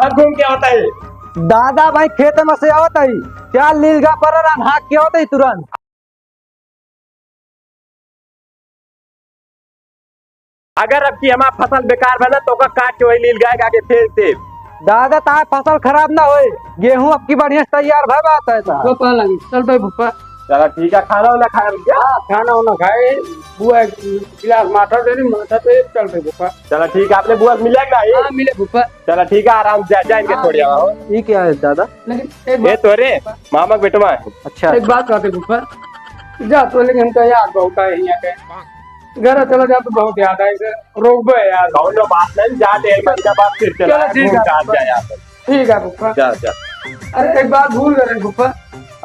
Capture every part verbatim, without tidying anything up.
अब घूम के आवत ही। दादा भाई खेत में से आवत ही, चार लीलगा पर रन हाक के आवत ही तुरंत। अगर अब की हमार फसल बेकार बना तो ओका काट के वही लीलगा के आगे फेंक देब। दादा, तार फसल खराब ना होए, गेहूं अब की बढ़िया से तैयार भय बात है ता। वो पा लगी, चल भाई भूपा। चला ठीक है, खाना वाना खाए भैया? हाँ, खाना वाना खाए, बुआ एक गिलास माठा दे रही, माठा पे चल भाई भूपा। चला ठीक है, आपने बुआ से मिले कि नहीं? हाँ, मिले भूपा। चला ठीक है, आराम से जा, जा इनके हाँ, छोड़ आवा हो। ये क्या है दादा? लेकिन एक ये बात तोरे मामा के बेटवा है। अच्छा। एक बात कहते भूपा, जा तो लेकिन हमका याद बहुत आए यहाँ के। घर चला जा तो बहुत याद आए, इसे रोकबे यार। कौनो बात नहीं, जा डेढ़ महीना बाद फिर चला, चलो, ठीक घूम है। के आ जा यार। ठीक है फूफा। जा, जा। अरे, एक बात भूल गए फूफा।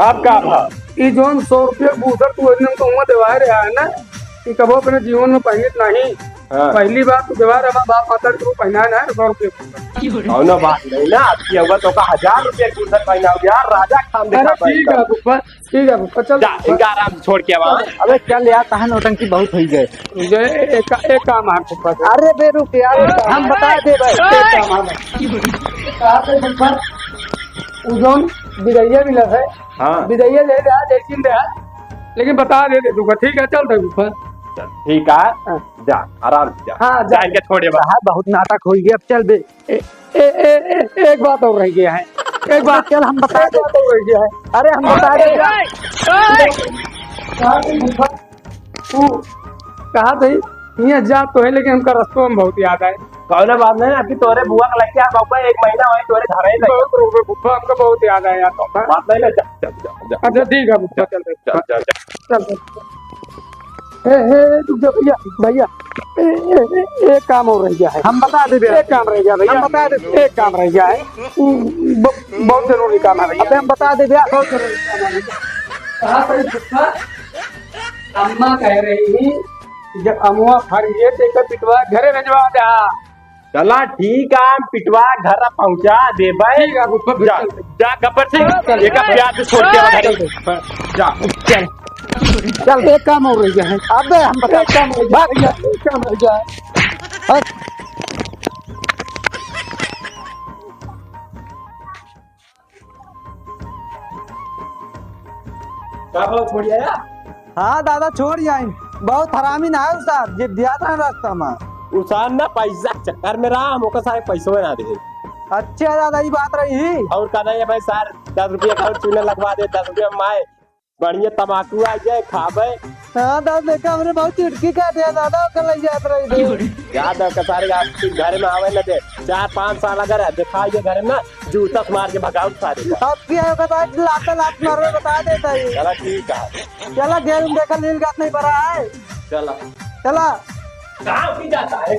आप का भा? ई जौन सौ रुपया के बूसट तू ओइने हमको हुआं देवाए रहा है ना, ई कबो अपने जीवन में पहिनित नहीं। हाँ। पहली बार तू देवाए रहा, बाप माता के तू पहनाए ना है सौ रुपया के बूसट। कौनो बात नहीं ना, आपकी अव्वल तो का हजार रुपया के बूसट पहनाओ यार, राजा खान अरे, दिखा ठीक है फूफा। ठीक है, फूफा, चल। जा, इनका आराम से छोड़ के आवा। अबे चल यार, कहाँ नौटंकी बहुत हुई गए। ये एक, एक काम है फूफा से। अरे बे रुक यार, हम बता दे भाई। एक काम है। कहा थे फूफा, उ जौन बिदैया मिला है, हाँ। बिदैया ले ले, जैसी ले आ, लेकिन बता दे दे दूंगा, ठीक है, चल दे फूफा। चल, ठीक है, हाँ। जा, आराम से जा। हाँ, जा। जा, इनके छोड़े बा। हाँ, बहुत नाटक हो गया, अब चल बे। ए, ए, ए, ए, एक बात और रह गया है। एक बात, चल, हम बता एक दे। बात और रह गया है। अरे, हम बता दे। कहा थे फूफा? तू कहा थे, यहाँ जा तो है, लेकिन हमका रस्तों में बहुत याद आए। कौनो बात नहीं, अभी तोरे बुआ के लगे आ, बाबा, एक महीना वही तोरे घर ही लगे। बहुत रोवे फूफा, हमका बहुत याद आए यार, फूफा। बात नहीं ले, जा, जा, जा, जा। अच्छा, ठीक है फूफा, चल, चल, चल, चल। चल, चल। ए, ए, ए, रुक जा भैया, भैया। ए, ए, ए, एक काम और रह गया है। हम बता दे भैया। एक काम रह गया भैया। हम बता दे। एक काम रह गया है। उ, ब-, बहुत जरूरी काम है भैया। अबे हम बता दे भैया। बहुत जरूरी काम है भैया। कहा पर फूफा, अम्मा कह रही है, जब अमुआ फर गए तो एक पिटवा घरे भेजवा दे। चला ठीक है, हम पिटवा घर पहुंचा देबे। ठीक है, फूफा, जा, चल। जा, गब्बर सिंह, चल, चल। एक प्यार से छोड़ के आवा घरे। चल। जा। चल। चल, एक काम और रह गया है। अबे, हम बता, एक काम रह गया, भाग। एक काम रह गया है। हट। का भाव छोड़ आया? हाँ दादा, छोड़ आई। बहुत हरामी ना है उ साहब, जिद्दियात रहे रास्ता में। उ साहब ना पैसा के चक्कर में रहा, हम ओकर सारे पैसवे ना दे। अच्छा दादा, ई बात रही। और का नहीं है भाई सार, दस रुपया का और चूना लगवा दे, दस रुपया में आए, बढ़िया तमाकू आ जाए, खाबे। हाँ दादा, देखा हमरे बहुत चुटकी काटे है दादा, ओकर लग जात रही दे। याद है, कसारे आप घर में आवे न दे, चार पाँच साल अगर दिखाई दे घर में, जूता से मार के भगाओ सारे का। अब की है, बता, लात लात मारबे, बता देता ही। चला, ठीक है। चला, गेहूं देखा, लीलगात नहीं भरा है। चला। चला। कहाँ की जाता है?